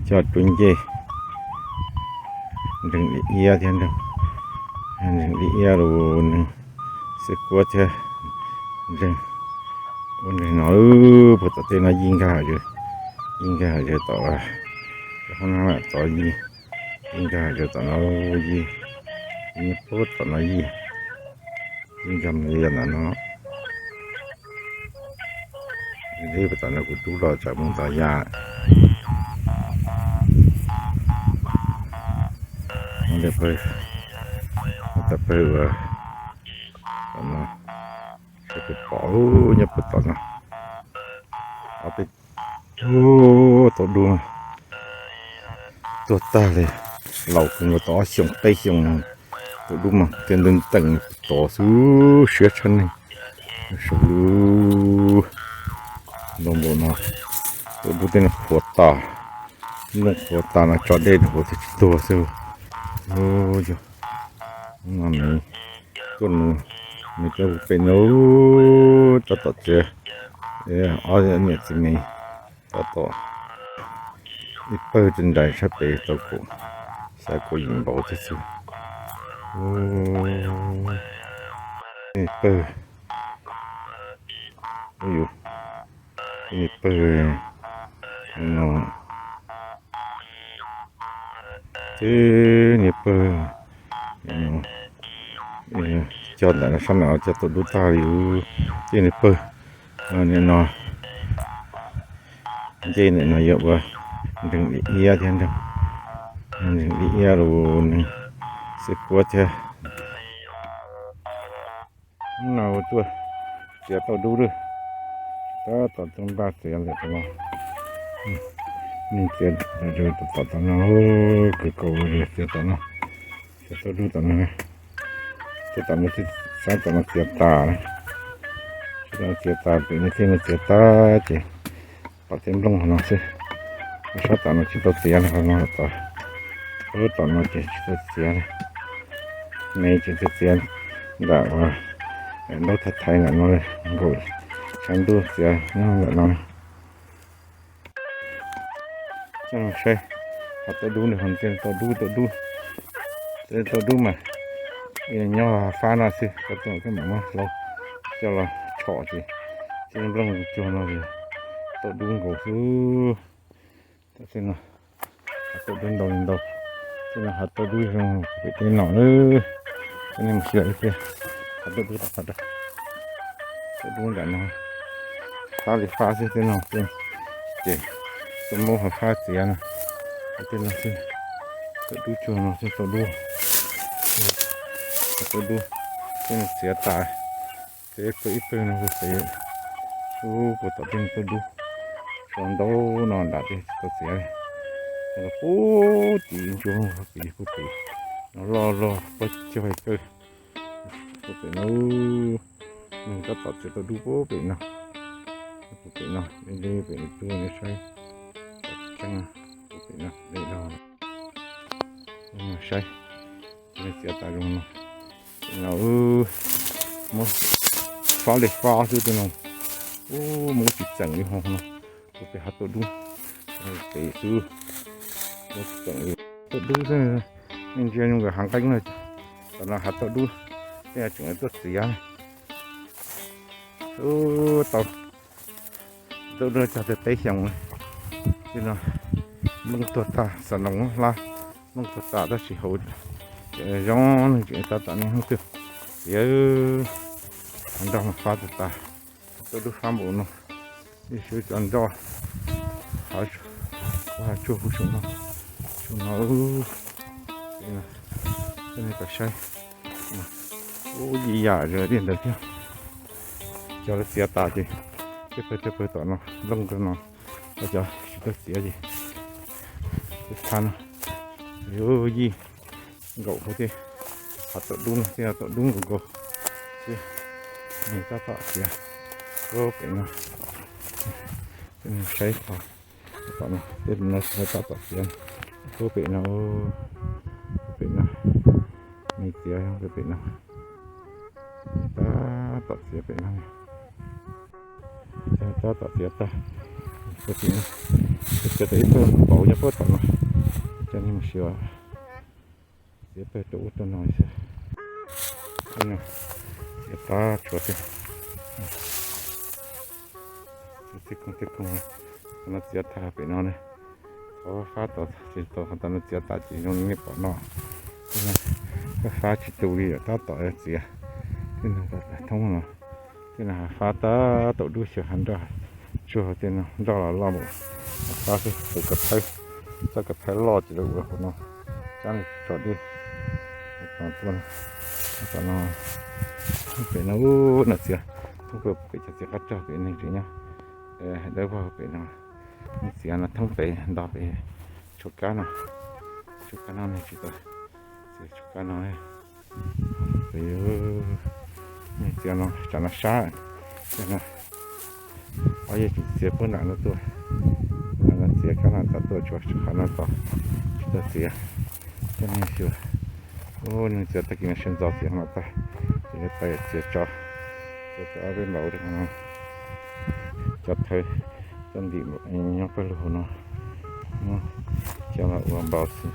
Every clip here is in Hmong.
coj rub ncej, nreeg li iab thiab nreeg, nreeg li iab los nreeg xwb kuab thiab nreeg, ua nreeg no puag tom tej no yij nkag, yij nkag tom, tom no yij, yij nkag tom no, yij, yij puag tom no yij, yij nkag mus li ntawm no. Li puag tom no kuv rub los tsam mus tod yam. Pawg, pawg uas tom no, pom nyob puag tom no, ob peb tug tau dub tuag tag li, laus kawg nkaus tau ob xyoos peb xyoos no, tau dub mas tias ntees ntees tod xwb, siab tshaj neeg. Saum lub npoo npoo no, tau dub tej no qhuav tas, nplooj qhuav tas no tso dej rau hauv thiaj tsis tuag xwb. Yog no nws tuaj nws, nws tuaj pem no, tab tom txiav ob niam txiv me, tab tom ib pawg tsis nrais sab pem tau kaum xya kaum yim npaum thiab xwb. Ib pawg, ib pawg no, tib niag pawg cog ntawm no sab nram no cog tau dub tag li, tib niag pawg no, ncej ntawm no yog ua nreeg li iab thiab nreeg, nreeg li iab los nws xwb kuab thiab. Hnub no tuaj txiav tau dub lawm, tab tom tuaj npaj txiav ntawm no, nws txiav tom tom no, kawg kaus txiav tom no, txiav tau dub tom no, txiav tom no, sab tom no txiav tas, sab tom no txiav tas, pem no thiaj no txiav tas ces pom tej nplooj no xwb. Sab tom no tsis tau txiav li, qhov no tom, tom no ces tsis tau txiav li, me tsis tau txiav, nram uas ntaub thaiv thaiv ntawm no nkaum tshav ntuj txiav nyob ntawm no. Saib, ho tau dub ntawm ho tau dub, tau dub, tau dub mas nyob fab no xwb, koj tau koj mam muab hlau coj los tshom ces tej nplooj cuag no tau dub nkaus xwb. Tam sim no hav tauj dub ntau li ntau, tej no hav tauj dub zoo pem tej no, nej mus xyuas ib pliag, hav tauj dub tom qab, tauj dub nram no, fab li fab xwb tej no, ces tuaj muab hav fab txiav no, tej no xwb, tauj dub cuag no xwb tauj dub, tauj dub, tej no txiav tas, txiav ib pawg ib pawg no xwb, ub puag tom tej tauj dub, tshuav ntau no nram tej tsis tau txiav li, los puag tim ntsuag puag tim puag tim no loj loj puag cog ib pawg puag pem no, nws tab tom txiav tauj dub puag pem no, puag pem no, deb deb pem no tuaj saib, tseeb puag pem no deb dog. Saib, txiav tas zoo no, no muab fab li fab xwb tej no, ub muab tsis txeem li ho no, puag pem hav tauj dub, pem xwb, muab tsis txeem li tauj dub xwb, nej ntsia zoo nkawd hav nqeeb na, tam no hav tauj dub, tej no tseem tuaj txiav. Ub tau, tauj dub cog tau peb xyoos, tej no nplooj tuag tag, xav noos hlab, nplooj tuag tas tab sis hauv zoo neeg tseem tab tom niaj hnub twg txiav, hav nroj mas fab tag tas, tauj dub fab npaum no, ib sub cov nroj, hav tsuag kuv saum no, saum no, tej no, tej no kom saib, ub yim yam zoo li ntawd thiab. Cov lawv txiav tas ces tej pawg tej pawg tom no nplooj rau no, cov tsis tau txiav ces tej phab no, yim nkaum hauv tej hav tauj dub no thiab, tauj dub nkaus nkaus xwb. Nws tab tom txiav puag pem no, saib tod, tom no tej no tab tom txiav puag pem no, puag pem no, nws txiav puag pem no, tab tom txiav pem no, tab tom txiav tag, Txiav tau ib pawg npauv nyob puag tom no, coj nej mus saib. Txiav pawg rau ub rau no xwb. Txiav tab tshuav tiag. Txiav tej koog tej koog, qhov no txiav tag pem no na. Qhov fab tod tsis tau, qhov tod no txiav tas ces zoo li nej pom no. Fab tsis tu li, tab tom txiav tej no kom thoob no. Tej no fab tab tom dub xyaw, hav nroj tsuag tej no, nroj los loj npaum fab xwb. Tus ko thawb, txoj ko thawb loj ces lawv ua hauv no, cab tso dej. Tom tuaj, tom no, pem no ub no txiav thoob pem, cov txiav qab rog pem neeg tseem nyob, dawb vog pem no. Neeg txiav no thoob pem nto pem tshuav kab no, tshuav kab no neeg tsis tau txiav, tshuav kab no. Pem neeg txiav no tsam no sab, ob yawg tseem txiav puag nram no tuaj. Nram no txiav kab no tas tuaj, tshuav qhov no tod tsis tau txiav. Coj nej xyuas, ub, neeg txiav tag kis no sawv ntxov txiav no tag, ces yuav tau txiav tso, txiav tso ob peb npaus rau qhov no. Cov thawv txoj ntim nyob pawg lug hauv no, coj los ua npaus xwb,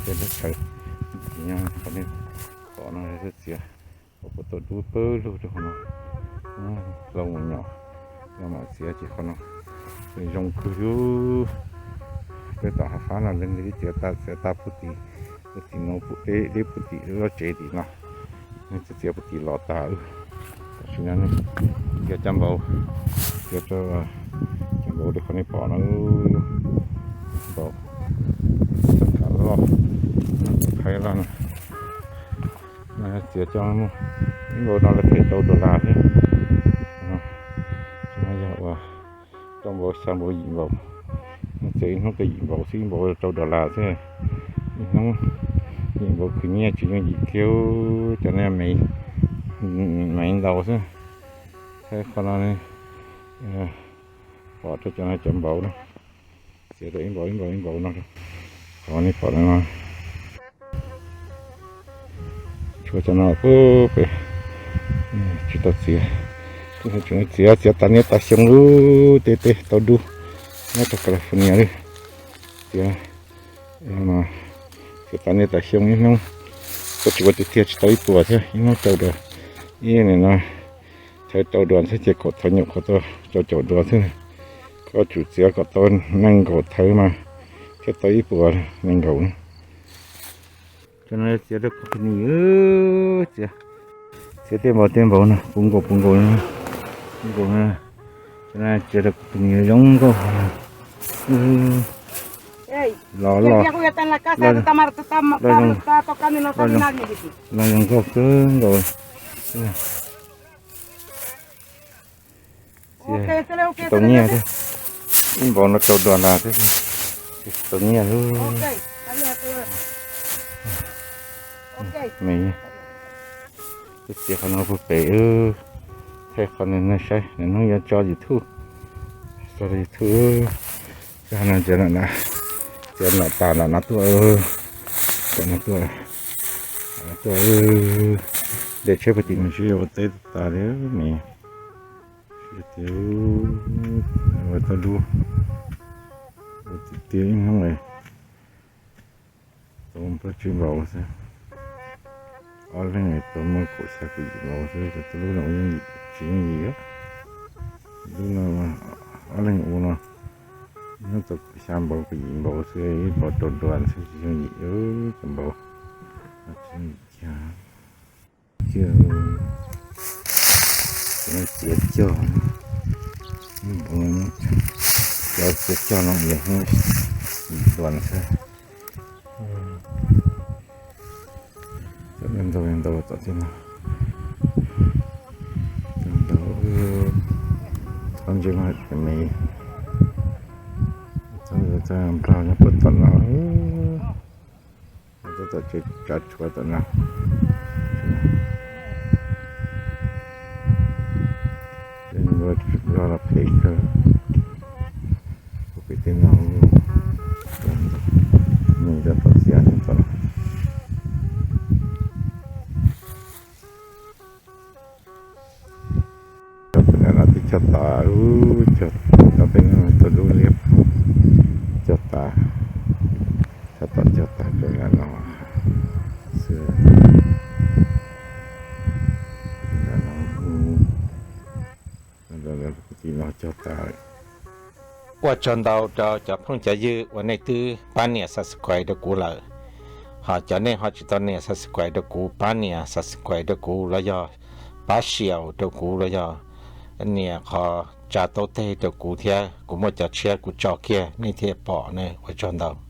tej nrab thawv ntim nyob qhov nej pom no, txiav, pom puas tau dub pawg lug rau qhov no. Hlau mus nyom, yog mam txiav ces qhov no zoo kawg li. Peb tom hav fab no leej twg txiav tas, txiav tas puag tim, puag tim no, puag tim, deb puag tim lub tsev tim no, txiav puag tim los tas. Tam sim no txiav cov npaus, txiav rau cov npaus rau qhov nej pom no, npaus, txoj kav loj, thaib loj no. Txiav cov ib npaus no lawv them rau dollar thiab. Yog uas rau npaus xya npaus yim npaus, txiav ib hnub tau yim npaus xwb, ib npaus rau dollar xwb. Ib hnub yim npaus khwv nyiaj tsis yooj yim kiag, cov no me ntau xwb. Thaib qhov no pom rau cov no cov npaus na, txiav rau ib npaus ib npaus ib npaus no, qhov nej pom no. Tshuav cov no puag pem tsis tau txiav, tseem txiav, txiav tas niaj tas xyoo lub tej teb tau dub nyob rau California li. Txiav, txiav tas niaj tas xyoo ib hnub, koj tsis ua tiag tiag tsis tau ib puas thiab, ib hnub rau dua, ib nim no thawv rau dua xwb ces kaum thawv nyuam qhuav tau rau caum dua xwb. Koj tsum txiav kom tau nees nkaum thawv mas thiaj tau ib puas nees nkaum na. Cov no txiav rau company, txiav, txiav tej npaus tej npaus no puv nkaus puv nkaus, puv nkaus. Cov no txiav rau company zoo nkauj, los loj, los zoo nkauj kawg nkaus. Tsis tau nyiaj thiab, ib npaus no rau dollar thiab, tsis tau nyiaj li. Me, twb txiav qhov no puag pem, thaij qhov no saib, hnub yuav tso YouTube, tso YouTube. Txiav no, txiav no tas no tuaj, tuaj, tuaj, dej tsheb puag tim no tsis ua teb tas li me. Tias ua tau dub, ua tiag tiag ib hnub tau plaub tsib npaus xwb. Ob leeg tau muaj kaum xya kaum yim npaus xwb, tau lub no ua yooj yim tsis yooj yim. Lub no ob leeg ua no hnub tau kaum xya npaus kaum yim npaus xwb, ib npaus rau dua xwb tsis yooj yim, cov npaus tsis yooj yim kiag. Txiav cog, cov txiav cog no yog hnub yim dua xwb. Cov ntau ntau tom tej no, ntau, txhob ntsia mas me, txhob nplog nyob puag tom no. Tab tom tsav tshuav tom no, nplog los phem kawg. Kuv pem tej no, nws cov tom txiav tom no. Cov pem no twb cog tas, cog pem no tau dub liab Tab tom cog tag rau nram no xwb. Tim no cog tag. Ua tsaug ntau rau cov phooj cov ywg uas nej twb pab nias subscribe rau kuv lawm. Ho cov nej ho tsis tau nias subscribe rau kuv, pab nias subscribe rau kuv los yog pab share rau kuv los yog nias qhov tsa taub teg rau kuv thiab kuv muaj cov tshiab kuv tso kiag nej thiaj pom ne. Ua tsaug ntau.